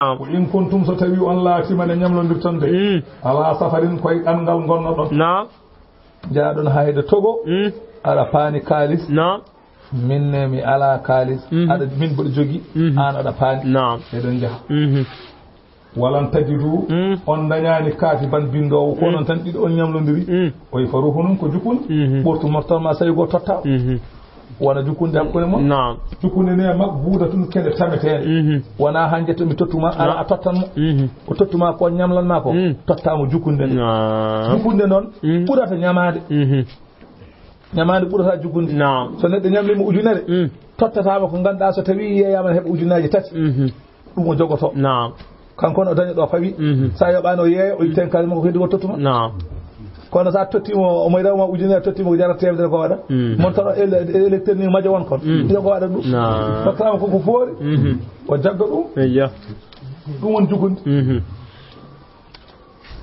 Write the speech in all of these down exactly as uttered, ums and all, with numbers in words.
Naam. Wa in kuntum, so tawi on laatiima nde ñamlondirton de. Mm. Ala safarin, koye ɗanngal ngonnoɗon. Naam. Njaaɗon hayde togo, Mm. aɗa paani kaalis. Naam. Min ne mi alaa kaalis. Mhm. Aɗa, min mboɗo jogii, Mhm. aan aɗa paani. Naam. Eɗon njaha. Mhm. Walan tajidu, Mm. on ndañaani kaatiban binndoowo, ko Mm. onon tan ɗiɗo on ñamlondiri. Mm. O wi faruhunun ko jukunde. Mhm. Ɓortu moftal ma sawi goo totta. Mhm. Wona jukunde hakkunde mon. Naam. Jukunde ne mak buuda tun kende tameteende. Mhm. Wona hannde to mi tottuma, ala Naam. a tottan mo. Mhm. O tottuma ko ñamlan ma ko. Mm. Totta mo jukunde nde. Naam. Jukunde noon Mm. ɓurata ñamaade. Mhm. Ñamaande ɓurata jukunde. Naam. So neɗɗo ñamli mo ujunere, Mm. tottataama ko ngannduɗaa so tawi yeeyaama ne heɓa ujunnaaji tati. Mhm. Ɗum o jogoto. Naam. Kanko ne o daña ɗo fawi. Mhm. Sa yoɓaani o yeeya, o itti hen kaalis makko heddi o tottuma. Naam. Kono sa tottimo, omo rewma ujunere, tottimo ko jara temedere ko waɗa. Mm. Mon tawa ele-, électeur ni majo won kon. Mm. Ina ko waɗa ɗum. Naam. Tottama ko ko foori. Mhm. O jagga ɗum. Eyya. Ɗum won jukunde. Mhm.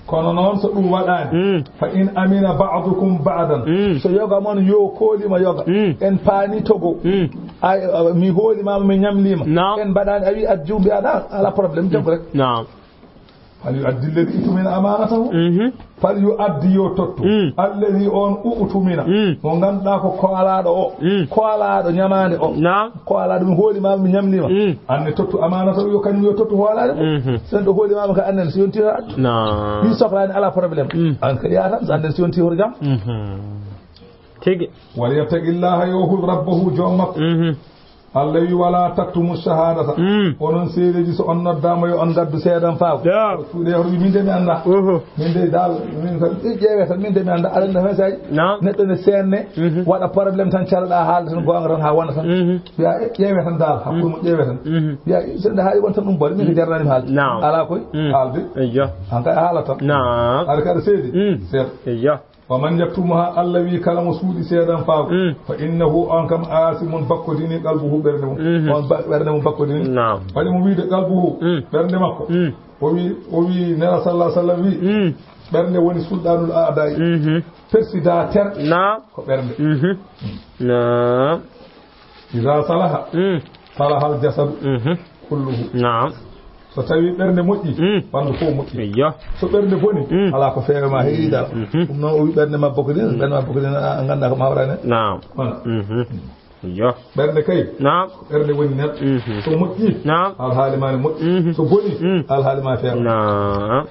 Kono noon so ɗum waɗaani, Mm. fa in amina ba'dukum ba'dan. Mm. So yoga mon yo koolima yoga. Mm. En paani togo. Mm. Ay, uh, mi hoolima, mi ñamlima. Naam. En mbaɗaani, a wi addi jumbi aɗa, ala problème, jaggu rek. Naam. Fal yu addi alladhi utumina amanatahu. Mhm. Fal yu addi yo tottu. Mm. Alladhi on utumina. Mm. Mo ngannduɗaa ko koolaaɗo o. Mm. Koolaaɗo ñamaande o. Naam. Koolaaɗo mi hoolima, mi ñamlima. Mm. Anne tottu amanatahu yo kañum yo tottu hoolaade mo. Mhm. Sen ɗo hoolima ka annen so yonti addu. Naam. Mi soklaani ala problème. Mm. An ka yaatan so annen so yonti hoto jam. Mhm. Tigi. Wal yattaqillaha yo hul rabbahu joom makko. Mhm. Allah wi wala taktumu shahadata. Mm. Onon seedeji so on noddaama yo on ngaddu seedan faaw. Ya. Cuuɗe hoto wi min de mi annda. Oho. Min de dal, min kam, ƴeewe tan min de mi annda. Aɗa annda fen say. Naam. Neɗɗo ne seenne, Mhm. waɗa problème tan calɗa haalda tan goonga tan haa wona tan. Mhm. Mbiya, eh, ƴeewe tan dal, hakkude mo ƴeewe tan. Mhm. Mbiya, eh, so nde haaɗi won tan ɗum bone, min ko jarnani mi haalde. Naam. Ala koy, Mm. haalde. Eyyo. An kay a haalata. Naam. Aɗa kadi seedi. Mm. Seeɗa. Eyyo. Wa man yaktumuha, Allah wi kala mo suuɗi seedan faaw. Mm. Fa innahu on kam asimun bakkodini qalbuhu ɓernde mum. Mhm. On ba-, ɓernde mum bakkodini. Naam. Waɗi mo wiide qalbuhu Mm. ɓernde makko. Mm. O wi, o wi Nela sallallahu alaihi wasallam wi Mm. ɓernde woni sulɗanul aadai. Mhm. Persidater Naam. ko ɓernde. Mhm. Naam. Iza salaha, Mm. salahal jasadu Mhm. kulluhu. Naam. So tawi ɓernde moƴƴi, Mm. ɓanndu fof moƴƴi. Eyyo. So ɓernde boni, Mm. alaa ko feewe ma heewi dara. Mhm. Ɗum noon o wi ɓernde ma bokko din, ɓernde ma bokko din, a, a nganndaa ko ma waɗane. Naam. Voilà. Mhm. Eyyo. Ɓernde kay, Naam. ɓernde woni neɗɗo. Mhm. So moƴƴi, Naam. alhaali ma ne moƴƴi. Mhm. So boni, Mm. alhaali ma feewa. Naam.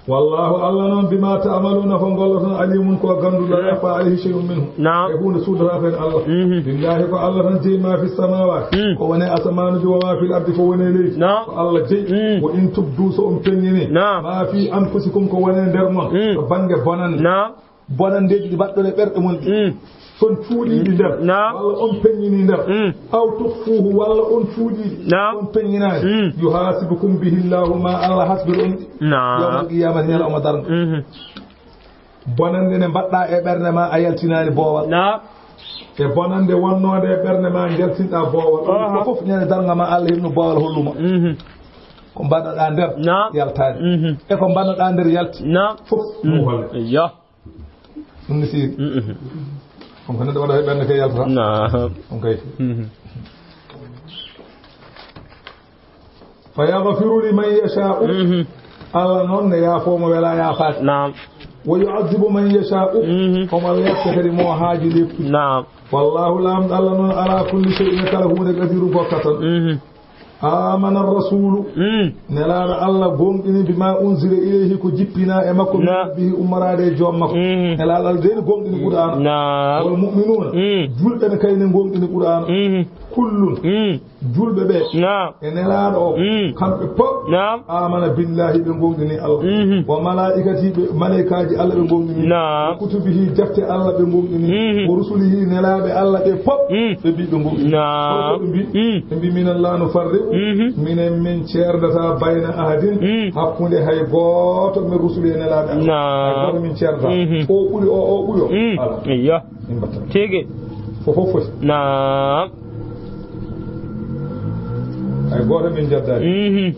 Wallahu, Allah noon, bima ta'maluna, ko ngolloton, alimun, ko gannduɗo, Mm. la yakhfa alayhi shay'un minhu. Naam. E huunde suudataa ko en Allah. Mhm. Lillahi, ko Allah tan jeyi ma fi samawati. Mm. Ko woni asamaanuji, wa ma fil ardi, ko woni leydi. Naam. Ko Allah jeyi. Mm. Wa in tubdu, so on peññini. Naam. Ma fi anfusikum, ko woni nder mon. Mm. To bannge bonande. Naam. Bonandeeji ɗi mbaɗɗon e ɓerɗe mon ɗi. Mm. So on cuuɗii ɗi nder, Naam. walla on peññinii nder, Mm. aw tukhfuhu, walla on cuuɗii ɗi, Naam. on peññinaani, Mm. yuhasibukum bihi Allahu, ma Allah hasbir on ɗi. Naam. Yawmal qiyamati, ñalawma darnga. Mhm. Bonande nde mbaɗɗa e ɓernde ma, a yaltinaani boowal. Naam. E bonande wonnoonde e ɓernde ma, njaltinɗa boowal. Aha. Ko fof ñande darnga ma, Allah heɓnu boowal holluma. Mhm. Ko mbaɗɗa nder Naam. yaltaani. Mhm. E ko mbaɗɗa nder yalti. Naam. Fof ɗum Mm. holle. Eyyo. Ɗum ne siri. Mm, mhm. Ɗum ko neɗɗo waɗa e ɓernde kay yaltata. Naam. Ɗum kay. Mhm. Fa yaghfiru liman yasha'u. Mhm. Allah noon ne yaafoo mo wela yaafaade. Naam. Wa yu'adhibu man yasha'u. Mhm. Omo lepta kadi mo haaji leptude. Naam. Wallahu, Laamɗo Allah noon, ala kulli shay'in, kala huunde, qadirun, ko kattan. Mhm. Amana rasulu. Mm. Nelaaɗo Allah gooŋɗini bima unzila ilayhi, ko jippina e makko, min Naam. rabbihi, ummoraade e joom makko. Mm. Nelaaɗo Allah de ne gooŋɗini Qur'aana. Naam. Wal mu'minuuna. Mm. Julɓe ne kay ne gooŋɗini Qur'aana. Mm. Kullun. Mm. Julɓe ɓe. Naam. E Nelaaɗo o. Mm. Kamɓe pop. Naam. Amana billahi, ɓe gooŋɗini Allah. Mhm. Wa malaikati, ɓe, malaikaaji Allah ɓe gooŋɗini. Naam. Wa kutubihi, defte Allah ɓe gooŋɗini. Mhm. Wa rusulihi, nelaaɓe Allah ɓe pop. Mm. Ɓe mbi ɓe gooŋɗini. Naam. Kono ko ɓe mbi? Mm. Ɓe mbi, "Minen la nufarriqu." Mhm. Minen min ceerdata bayna ahadin. Mm. Hakkunde hay gooto min rusuli e nelaaɓe Allah. Naam. Hay gooto min ceerdata. Mhm. O ɓuri o, o ɓuri o. Mm. Ala. Eyyo. Min mbatta. Tigi. Fof fof foti. Naam. Hay gooto min jeddaani. Mhm.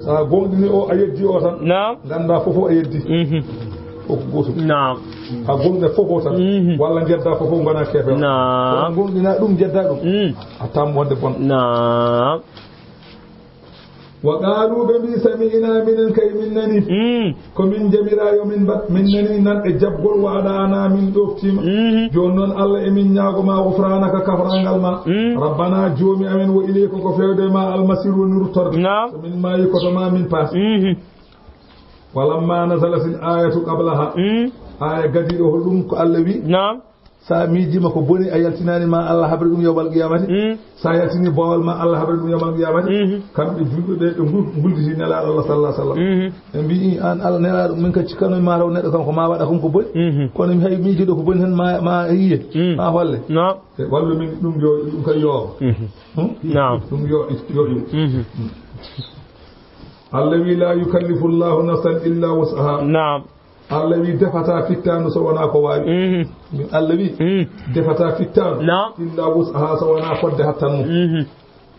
So a gooŋɗini o, a yeddi o tan. Naam. Ngannda fof fof a yeddi. Mhm. Fof ko gootum. Naam. A gooŋɗina fof fof tan. Mhm. Walla jedda fof fof ngona keefeero. Naam. Kono gooŋɗina ɗum, jedda ɗum. Mm. A tam wonde bon. Naam. Wa qaalu, ɓe mbi, sami'na, minen kay min nani. Mm. Ko min jamira yo min mbaɗ, min nani nanɗe jaɓgol, wa aɗa'na, min ɗoftiima. Mhm. Jooni noon, Allah, e min ñaago ma gufraanaka, kafrangal ma. Mm. Rabbana, joomi amen, wa ilayka, ko feewde ma, almasiir woni ruttorde. Naam. So min maayi, ko to ma min paasi. Mhm. Walamma nazalatil ayatu qablaha. Mm. Aya gadiiɗo, hol ɗum ko Allah wi? Naam. Sa miijima ko boni, a yaltinaani, ma Allah habre ɗum yawmal qiyamati. Mm. Sa yaltini boowal, ma Allah habre ɗum yawmal qiyamati. Mhm. Kamɓe julɓe ɓe, ɓe ngul-, ngulditi Nelaaɗo Allah sallallahu alaihi wasallam. Mhm. Ɓe mbi'i, an Allah Nelaaɗo, min ka cikkano ma taw neɗɗo kam ko ma waɗa kon ko boni. Mhm. Kono mi hay miijiɗo ko boni tan ma, ma yiye, Mm. ma holle. Naam. E wallu min ɗum yo, ɗum kay yo. Mhm. Hmm? Naam. Ɗum yo, yo, yo. Mhm. Allah wi, la yukallifu Allahu nafsan illa wus'aha. Naam. Allah wi, defata fittaandu so wonaa ko waawi. Mhm. Min Allah wi, Mm. defata fittaandu Naam. illa wus'aha, so wonaa fodde hattan mum. Mhm.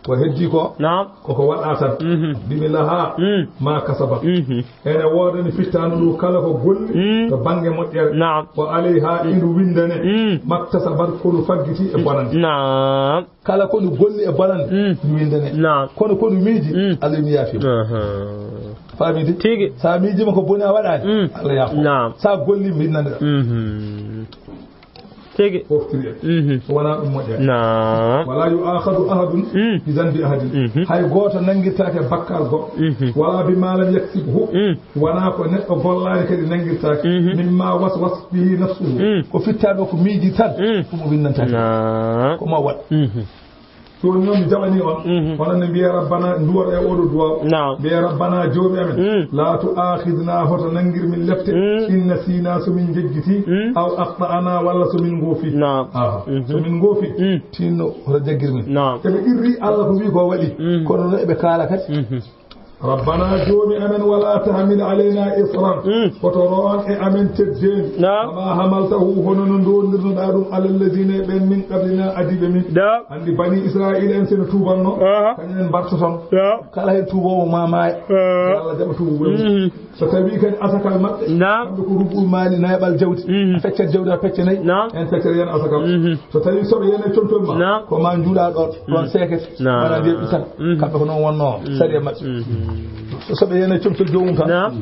Ko heddi ko, Naam. koko waɗa tan. Mhm. Bismillah, Mm. ma kasabat. Mhm. Ene woodani fittaandu ndu kala ko golli Mm. to bannge moƴƴere. Naam. Wa alayha, indu windane. Mm. Maktasabat, ko ndu faggiti e bonande. Naam. Kala ko ndu golli e bonande, Mm. ndu windane. Naam. Kono ko ndu miiji, Mm. Allah mi yaafi mo. Aha. Faami de? Tigi. Sa miijima ko boni a waɗaani, Mm. Allah yaafo. Naam. Sa golli, mi nandira. Mhm. Tigi. Foftiri en. Mhm. So wonaa ɗum moƴƴa. Naam. Wala yu'akhadhu ahadun Mm. bi dhanbi ahadin. Mhm. Hay gooto nangirtaake bakkar goɗɗo. Mhm. Wala bima lam yaksibhu. Mm. Wonaa ko neɗɗo gollaani kadi nangirtaake. Mhm. Mimma waswas bihi nafsuhu. Mm. Ko fittaandu ko miiji tan, Mm. ɗum o winnantaake. Naam. Ko ma waɗ. Mhm. Jooni noon mi jaɓanii on. Mhm. Onon ne mbiya Rabbana, nduwor e oɗo duwaw. Naam. Mbiya Rabbana, Joomi amen. Mm. La tu'akhidna, hoto nangir min lepte. Mm. In nasina, so min jejjiti. Mm. Aw akhta'na, walla so min ngoofi. Naam. Aha. Mhm. So min ngoofi. Mm. Tinno, hoto jaggir min. Naam. Eɓe qirri Allah ko wi ko waɗi. Mm. Kono no eɓe kaala kadi. Mhm. Rabbana, Joomi amen, wala tahmil alayna isran. Mm. Hoto roon e amen teddeendi. Naam. Kama hamaltahu, hono no ndondirnoɗaa ɗum, ala alladhina, ɓen min qablina, adiiɓe min. Naam. Anndi Bani Israila en, seno tuubanno, Aha. kañum en mbartoton. Naam. Kala heen tuuboowo ma maaya. Naam. Yo Allah jaɓa tuubu mum. Mhm. So tawi kadi asakal maɓɓe, Naam. kamɓe ko rubu'ul mali, nayaɓal jawdi. Mhm. A feccat jawdi, a fecca nayi. Naam. En feccere yen asakal. Mhm. So tawi soɓe yen e comtol ma, Naam. ko ma njuuɗa ɗon, ɗon Mm. seekete. Naam. Mana mbiya ɓital. Mhm. Kamɓe ko noon wonno Mm. sariya maɓɓe. Mhm. So soɓe yen e comtol joomum tan, Naam.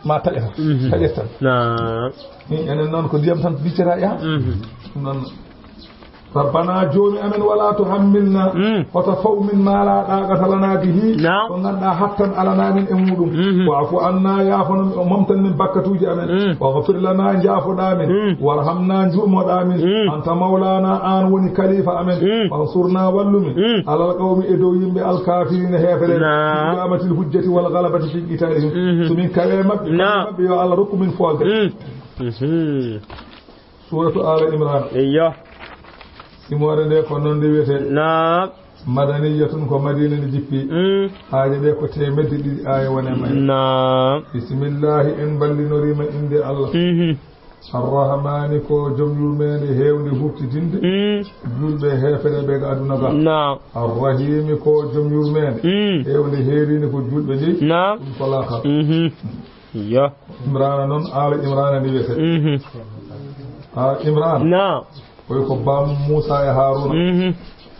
ma taƴata. Mhm. Taƴata tan. Naam. Ni enen noon ko ndiyam tan biccata yaha. Mhm. Ɗum noon. Rabbana, Joomi amen, wala tuhammilna, Mm. hoto faw min ma la taqata lana bihi, Naam. ko ngannduɗaa hattan alanaa min e muɗum. Mhm. Wa'fu anna, yaafano min, o momtan min bakkatuuji amen. Mm. Waghfir lana, njaafoɗaa min. Mm. Warhamna, njurmoɗaa min. Mm. Anta mawlana, aan woni kalifa amen. Mm. Fansurna, wallu min. Mm. Alal qawmi, e dow yimɓe, alkafirina, heefere. Naam. Iqamatil hujjati wal ghalabati fi qitalihim. Mhm. So min kawe maɓɓe, Naam. kawe maɓɓe, yo Allah rokku min foolde. Mm. Mhm. Suuratu Aala Imraan. Eyyo. Simoore nde ko noon nde wiyetee. Naam. Madaniyatun, ko Madiina nde jippi. Mm. Aaje ɗe ko teemedde ɗiɗi aaya woni e mayre. Naam. Bismillahi, en mballinorii ma innde Allah. Mhm. Arrahmaani, ko joom yurmeende heewnde huuɓtidinde. Mm. Juulɓe e heefereɓe ga aduna ga. Naam. Arrahiimi, ko joom yurmeende Mm. heewnde heerinde ko juulɓe jeyi. Naam. Ɗum ko laakhara. Mhm. Eyyo. Imrana noon, Aala Imrana ni wiyetee. Mhm. Aala Imrana. Naam. Oy ko baamu Muusa e Haaruna. Mhm.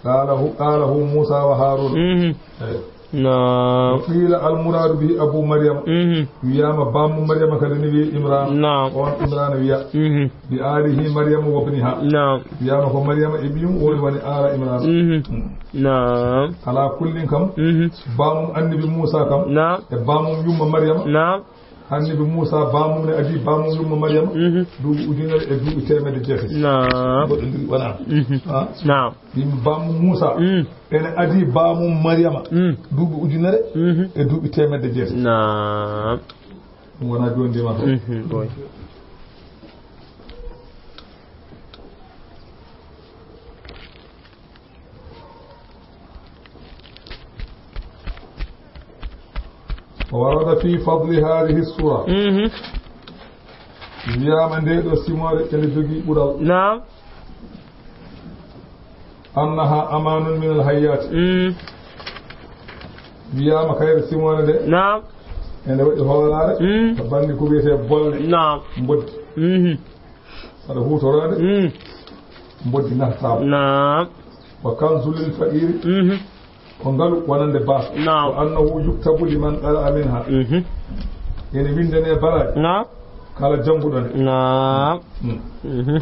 Qaala hu, qaala hu Muusa wa Haaruna. Mhm. Eey. Naam. Qiila al muraadu bihi Abu Maryama. Mhm. Wiyaama baamu Maryama kadi ni wiye Imrana. Naam. On Imrana wiya. Mhm. Bi aalihi Maryama wa bniha. Naam. Wiyaama ko Maryama e ɓiyum woni woni Aala Imrana. Mhm. Mm. Naam. Alaa kullin kam, Mhm. baamum annabi Muusa kam, Naam. e baamum yumma Maryama. Naam. Annabi Muusa, baamum ne adii baamum yumma Maryama, Mhm. duuɓi ujunere e duuɓi teemedde jeetati. Naam. Goɗɗo ndiri wonaa. Mhm. Ah. Naam. Yimɓe baamum Muusa, Mm. ene adii baamum Maryama, Mm. duuɓi ujunere Mhm. e duuɓi teemedde jeetati. Naam. Ɗum wonaa jooni ndima ko. Mhm, boy. Warada fi fadli hadhihi sura. Mhm. Wiyaama nde ɗo simoore ene jogii ɓural. Naam. Annaha amanun min al hayyati. Mm. Wiyaama kayre simoore nde. Naam. Ene waɗi hoolaare. Mm. To bannge ko wiyetee bolle. Naam. Mboddi. Mhm. Saɗa huutoraade. Mm. Mboddi naftaama. Naam. Wa kanzu lil faqiri. Mhm. Ko ngalu wonande baasa. Naam. Wa annahu yuktabu liman qara'a minha. Mhm. Ene winndane baraaji. Naam. Kala jannguɗo nde. Naam. Hmm. Mhm.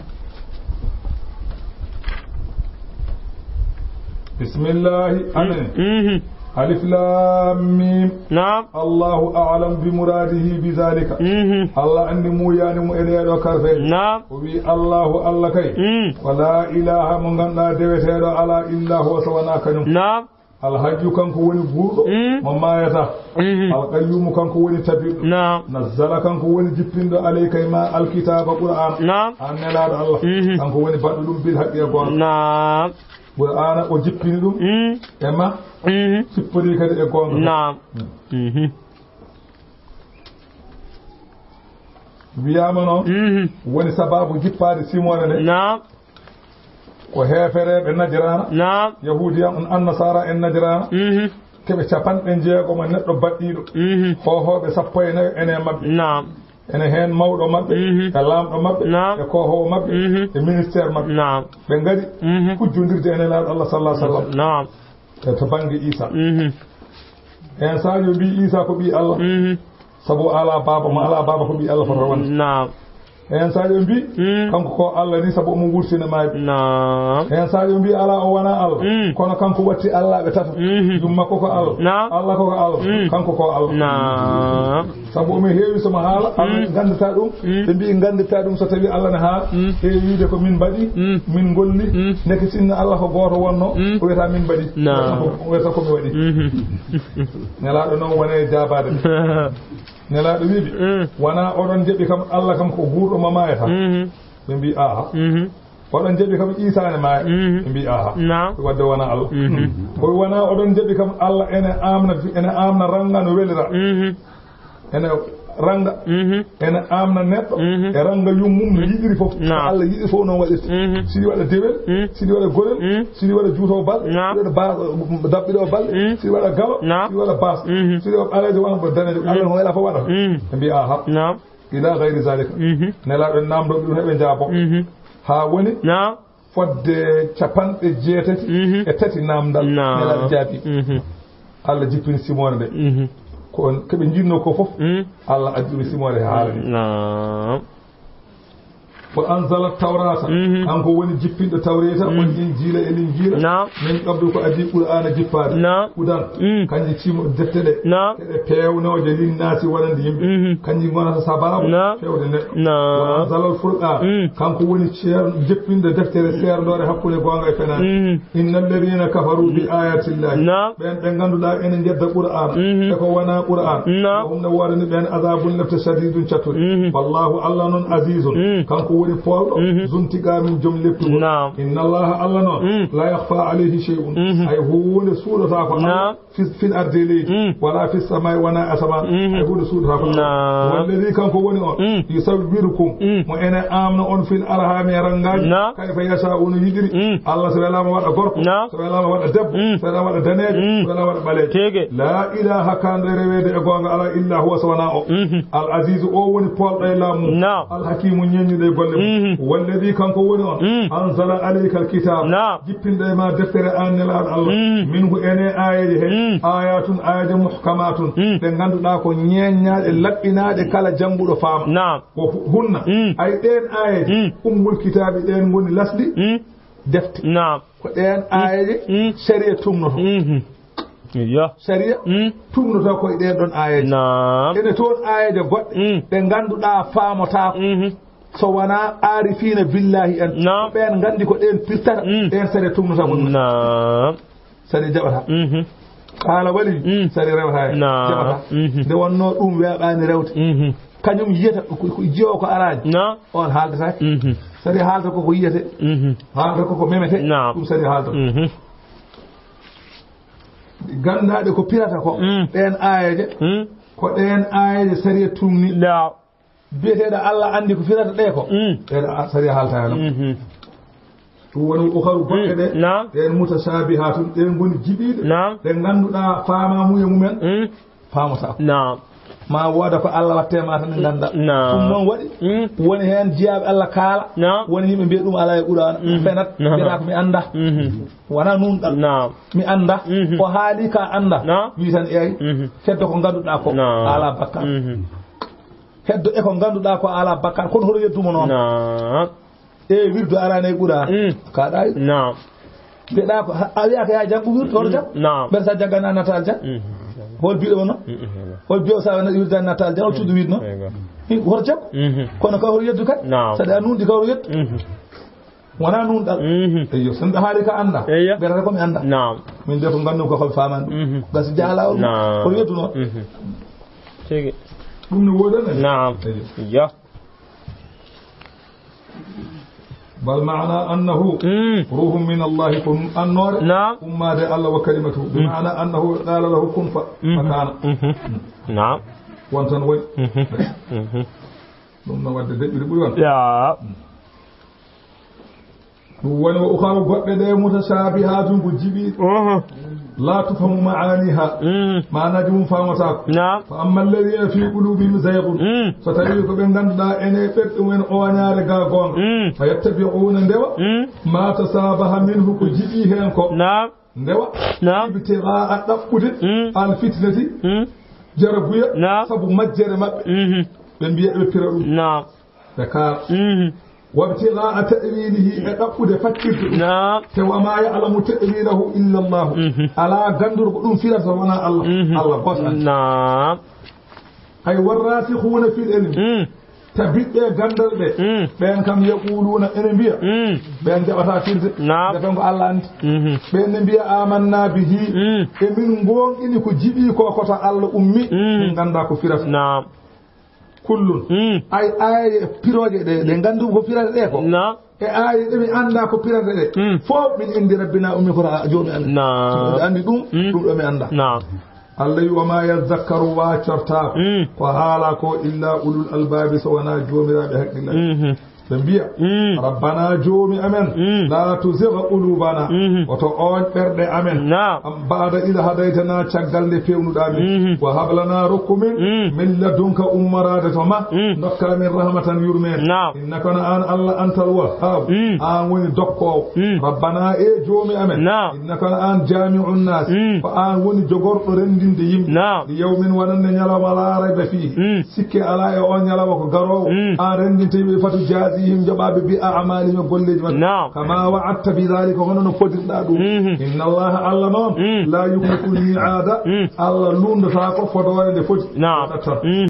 Bismillahi, amen. Mhm. Alif Lam Mim. Naam. Allahu a'lam bi muradihi bi zalika. Mhm. Allah anndi muuyani mo e ɗee ɗoo karfeeje. Naam. O wi Allahu, Allah kay. Mm. Ko laa ilaaha mo ngannduɗaa deweteeɗo alaa illa huwa so wonaa kañum. Naam. Alhayyu kanko woni guurɗo, mm, mo maayataa. Mhm. Alqayyumu kanko woni tabitɗo. Naam. Nazzala kanko woni jippinɗo alayka e ma alkitaaba Qur'aana. Naam. An nelaaɗo Allah. Mhm. Kanko woni baɗɗo ɗum bil haqqi e goonga. Naam. Qur'aana o jippini ɗum, mm, e ma. Mhm. Sippori kadi e goonga. Naam. Mm. Mhm. Wiyaama noon, mhm, woni sabaabu jippaade simoore nde. Naam. Ko heefereeɓe Najraana, naam, Yahuudiya on, Annasaara en Najraana, mhm, keɓe capanɗe jeegom e neɗɗo baɗɗiiɗo, mhm, hoohooɓe sappo e nayo ene maɓɓe. Naam. Ene heen mawɗo maɓɓe, mhm, e laamɗo maɓɓe, naam, e koohoowo maɓɓe, mhm, e ministère maɓɓe. Naam. Ɓe ngari, mhm, hujjondirde e Nelaaɗo Allah sallallahu alaihi wasallam. Naam. E to bannge Iisa. Mhm. Heen saajo mbii Iisa ko ɓii Allah. Mhm. Sabu alaa baaba, mo alaa baaba ko ɓii Allah fotata wonde. Naam. Heen saajo mbii, mm, kanko ko Allah ni sabu omo wurtina maayɓe. Naam. Heen saajo mbii alaa, o wonaa Allah. Mm. Kono kanko watti Allah ɓe tato. Mhm. Yumma ko ko Allah. Naam. Allah ko ko Allah. Mm. Kanko ko Allah. Naam. Sabu omo heewi so mo haala, Allah, mm, nganndataa ɗum. Mm. Ɓe mbii nganndataa ɗum so tawii Allah ne haala. Mm. Heewiide ko min mbaɗi, mm, min ngolli. Mm. Ndeke sinno Allah ko gooto wonno, mm, o wiyata min mbaɗi. Naam. O wiyata ko, o wiyata ko mi waɗi. Mhm. Nelaaɗo noon woni e jaabaade. Nelaaɗo wiɓe, mm, wonaa oɗon njaɓi kam Allah kam ko guurɗo mo maayata? Mhm. Ɓe mbii, aha. Mhm. Oɗon njaɓi kam Iisa ne maaya? Mhm. Ɓe mbii, aha. Naam. Wadde wonaa Allah. Mhm. Koy wonaa oɗon njaɓi kam Allah ene amna, ene amna ranga no welira. Mhm. Ene ranga, mhm, ene amna neɗɗo, mhm, e ranga yummum no yiɗiri fof. Naam. Allah yiɗi fof noon waɗirta. Mhm. Siɗi waɗa dewel, mhm, siɗi waɗa gorel, mhm, siɗi waɗa juuto balɗe, naam, siɗi waɗa ba-, daɓɓiɗo balɗe, mhm, siɗi waɗa galo, naam, siɗi waɗa baas, mhm, siɗi waɗa ɓaleejo walla mbo daneejo, Allah, mhm, no waɗa fof waɗata. Mhm. Ɓe mbii, aha. Naam. Ila gayri zalika. Mhm. Nelaaɗo en naamndooɓe ɗum heɓe njaabo. Mhm. Haa woni, naam, fodde capanɗe jeetati, mhm, e tati naamndal. Naam. Nelaaɗo jaabi. Mhm. Allah jippini simoore nde. Mhm. Ko on, ko ɓe njiɗno ko fof, mhm, Allah addi ɗum simoore haa haala ni. Naam. Wa anzala tawrata, mhm, kanko woni jippinɗo tawreeta, mhm, woni injiila e linjiila. Naam. Min qablu ko adii Qur'aana jippaade. Naam. Hudan, mm, kanji cimo defte ɗe. Naam. Keɗe peewnooje linnaasi wonande yimɓe. Mhm. Kanji ngonata sabaabu, naam, feewde neɗɗo. Naam. Wa anzala al-furqaan, mm, kanko woni ceer-, jippinɗo deftere seerndoore hakkunde goonga e fenaande. Mhm. Inna alladhina kafaru bi ayati llahi. Naam. Ɓeen ɓe ngannduɗaa ene njedda Qur'aana, mhm, e ko wonaa Qur'aana. Naam. Lahum ne woodani ɓeen azabun lepte shadidun cattuɗe. Mhm. Wallahu Allah noon azizun, mm, kanko woni poolɗo, mhm, zuntiqamin joom leptugol. Naam. Inna Allaha Allah noon, mm, la yakhfa alayhi shay'un, mhm, hay huunde suuɗataa ko Allah. Naam. Fi, fil ardi leydi, mm, wala fi samai wona asamaan, mhm, hay huunde suuɗataa ko Allah. Naam. Walladi kanko woni on, mm, yusawwirukum, mm, mo ene amna on fil arhami e rangaaji, naam, kayfa yasha o no yiɗiri. Mm. Allah so welaama waɗa gorko, naam, so welaama waɗa debbo, mm, so welaama waɗa daneejo, mm, so welaama waɗa ɓaleejo. Tege. La ilaha kanɗo e reweede e goonga alaa illa huwa so wonaa o. Mhm. Al azizu o woni poolɗo e laamu. Naam. Al hakimu ñeññuɗo e golle mum. Mhm. Walladi kanko woni on. Mm. Anzala alayka al kitab. Naam. Jippinɗo e ma deftere an nelaaɗo Allah. Mm. Minhu ene aayeeje he. Mm. Ayatun aayeeje muhkamatun. Mm. Ɗe ngannduɗaa ko ñeeññaaɗe laɓɓinaaɗe kala jannguɗo faama. Naam. Ko hu-, hunna. Mm. Ay ɗeen aayeeje. Mm. Ummul kitaabi ɗeen ngoni lasɗi. Mm. Defte. Naam. Ko ɗeen aayeeje, mm, sariya tumnoto. Mhm. Iyo. Sariya, mm, tumnoto ko e ɗeen ɗoon aayeeje. Naam. Ene toon aayeeje goɗɗe, mm, ɗe ngannduɗaa faamotaako. Mhm. So wonaa aarifiina billaahi en. Naam. Ɓeen nganndi ko ɗeen pirtata, mm, ɗeen sariya tumnotoo ko ɗum. Naam. Sariya jaɓataa. Mhm. Haala wali, mm, sariya rewataa heen. Naam. Jaɓataa. Mhm. Nde wonnoo ɗum weeɓaani rewde. Mhm. Kañum yiyata ko, ko jiyo ko araani. Naam. On haaldataake. Mhm. Sariya haalta ko ko yiyete. Mhm. Haalta ko ko memete. Naam. Ɗum sariya haalta. Mhm. Ganndaaɗe ko pirata ko, mm, ɗeen aayeeje, mm, ko ɗeen aayeeje sariya tumni. Naam. Biyeteeɗo Allah anndi ko firata ɗe ko. Mm. Ɗeen a-, sariya haalta heen. Mhm. Ɗum woni ukharu goɗɗe, mm, ɗe. Naam. Ɗeen mutashabihatun, ɗeen ngoni jiɓiiɗe. Naam. Ɗe ngannduɗaa faamaamuya mumen, mm, faamata. Naam. Ma wooda ko Allah watte ma tan, en ganda. Naam. Ɗum noon waɗi. Mm. Woni heen jiyaaɓe Allah kaala. Naam. Woni yimɓe mbiya ɗum alaa e Qur'aana. Mhm. Fenat. Naam. Mbiyata ko mi annda. Mhm. Wona nuunɗal. Naam. Mi annda. Mhm. Ko haali ka annda. Naam. Wi tan eey. Mhm. Heddo ko ngannduɗaa ko. Naam. Alaa bakkaat. Mhm. Heddo e ko ngannduɗaa ko alaa bakkaat. Kono hoto yeddumo noon. Naam. E wirdu araani e Qur'aana. Mm. Ka ɗaay. Naam. Mbiɗa ko, a wiya ko yaa janngu wirdu, hoto janngu. Naam. Mbeɗa sa jannga na natta aljan. Mm. Hol biɗo wono? Mm, mm, mm. Hol biɗo sa wona wirdu na natta aljan, hol cuɗɗo wirdu no? Eywa. Hi, hoto janngu. Mhm. Kono ka hoto yeddu kay. Naam. Sa ɗa nundi ka hoto yeddu. Mhm. Wona nunɗal. Mhm. Eyyo, so mbiɗa haali ka annda. Eyyo. Mbiɗa ko mi annda. Naam. Min de ko nganndu ko ko faman. Mhm. Gasi jaalawol. Naam. Hoto yeddu no? Mhm. Tigi. Ɗum ne woodani. Naam. Eyyo. Ya. Bal maana annahu Mm. ruhun min Allah, ko ɗum annoore Naam. ummaade Allah wa kalimatu. Bi Mm. maana annahu qala lahu kun fa, Mm. fa kana. Mhm. Naam. Won tan woni. Mhm. Mhm. Ɗum no wadde deɓɓiri ɓuri won. Ya. Ɗum woni wa ukharu goɗɗe ɗe mutashabihatun ko jiɓi. Mhm. La tufhamu ma'aniha. Mm. Maanaaji mum faamataako. Naam. Fa amma alladhina fi qulubihim zayghun. Mm. So tawi ko ɓe ngannduɗaa ene ɓerɗe mumen oñaare ga goonga. Mm. Fa yattabi'una ndewa. Mm. Ma tashabaha minhu ko jiɓi heen ko. Naam. Ndewa. Naam. Ibtigha'a ɗaɓɓude. Mm. Al fitnati. Mm. Jarabuya. Naam. Sabu majjere maɓɓe. Mhm. Ɓe mbiya ɓe pira ɗum. Naam. Ɓe kaala. Mhm. Wabtigha'a ta'wilihi e ɗaɓɓude faccirde ɗum. Naam. Te wa ma ya'lamu ta'wilahu illa Allah. Mhm. Alaa gannduɗo ko ɗum firata wona Allah. Mhm. Allah gooto anndi. Naam. Ay warrasikhuna fil ilmi. Mm. Tabiɓɓe ganndal ɓe. Mm. Ɓeen kam yaquluna ene mbiya. Mm. Ɓeen jaɓata firde. Naam. Ɓe tan ko Allah anndi. Mhm. Ɓeen ne mbiya amanna bihi. Mm. E min goonɗini ko jiɓi ko ko to Allah ummi. Mm. Min ngannda ko firata. Naam. Kullun. Mm. Ay, ay, pirooje ɗe, ɗe nganndu ko pirata ɗe ko. Naam. E ay, ɗe mi annda ko pirata ɗe. Mm. Fof min indi rabbina ummi ko ta joomi amen. Naam. Ɗe anndi ɗum, Mm. ɗum ɗo mi annda. Naam. Allah wi, "Wa ma yazakkaru wa cortaako." Mm. Ko haala ko illa ulul albabi so wona joomiraaɓe hakkillaaji. Mhm. Ɓe mbiya, Mm. "Rabbana joomi amen, Mm. la tuzigh qulubana." Mhm. Oto ooñ ɓerɗe amen. Naam. Am ba'da idh hadaytana caggal nde pewnuɗaa min. Mhm. Wa hab lana rokku min Mm. min ladunka ummoraade to ma. Mm. Ndokka min rahmatan yurmeende. Naam. Innaka no aan Allah antal wahhab. Mm. Aan woni dokkoowo. Mm. Rabbana e joomi amen. Naam. Innaka no aan jami'un nas. Mm. Ko aan woni jogorɗo renndinde yimɓe. Naam. Li yawmin wonande ñalawma la rayba fihi. Mm. Sikke alaa e on ñalawma ko garoowo. Mm. Aan renndinte yimɓe fatu jaazihim joɓaaɓe bi a'malihim e golleeji maɓɓe. Naam. Kama wa'adta bi dhalika hono no fodirɗa ɗum. Mhm. Inna Allah Allah noon. Mm. La yukhlifu al mi'ada. Mm. Allah lunndotaako fodoore nde foti. Naam. Ɗatta. Mm.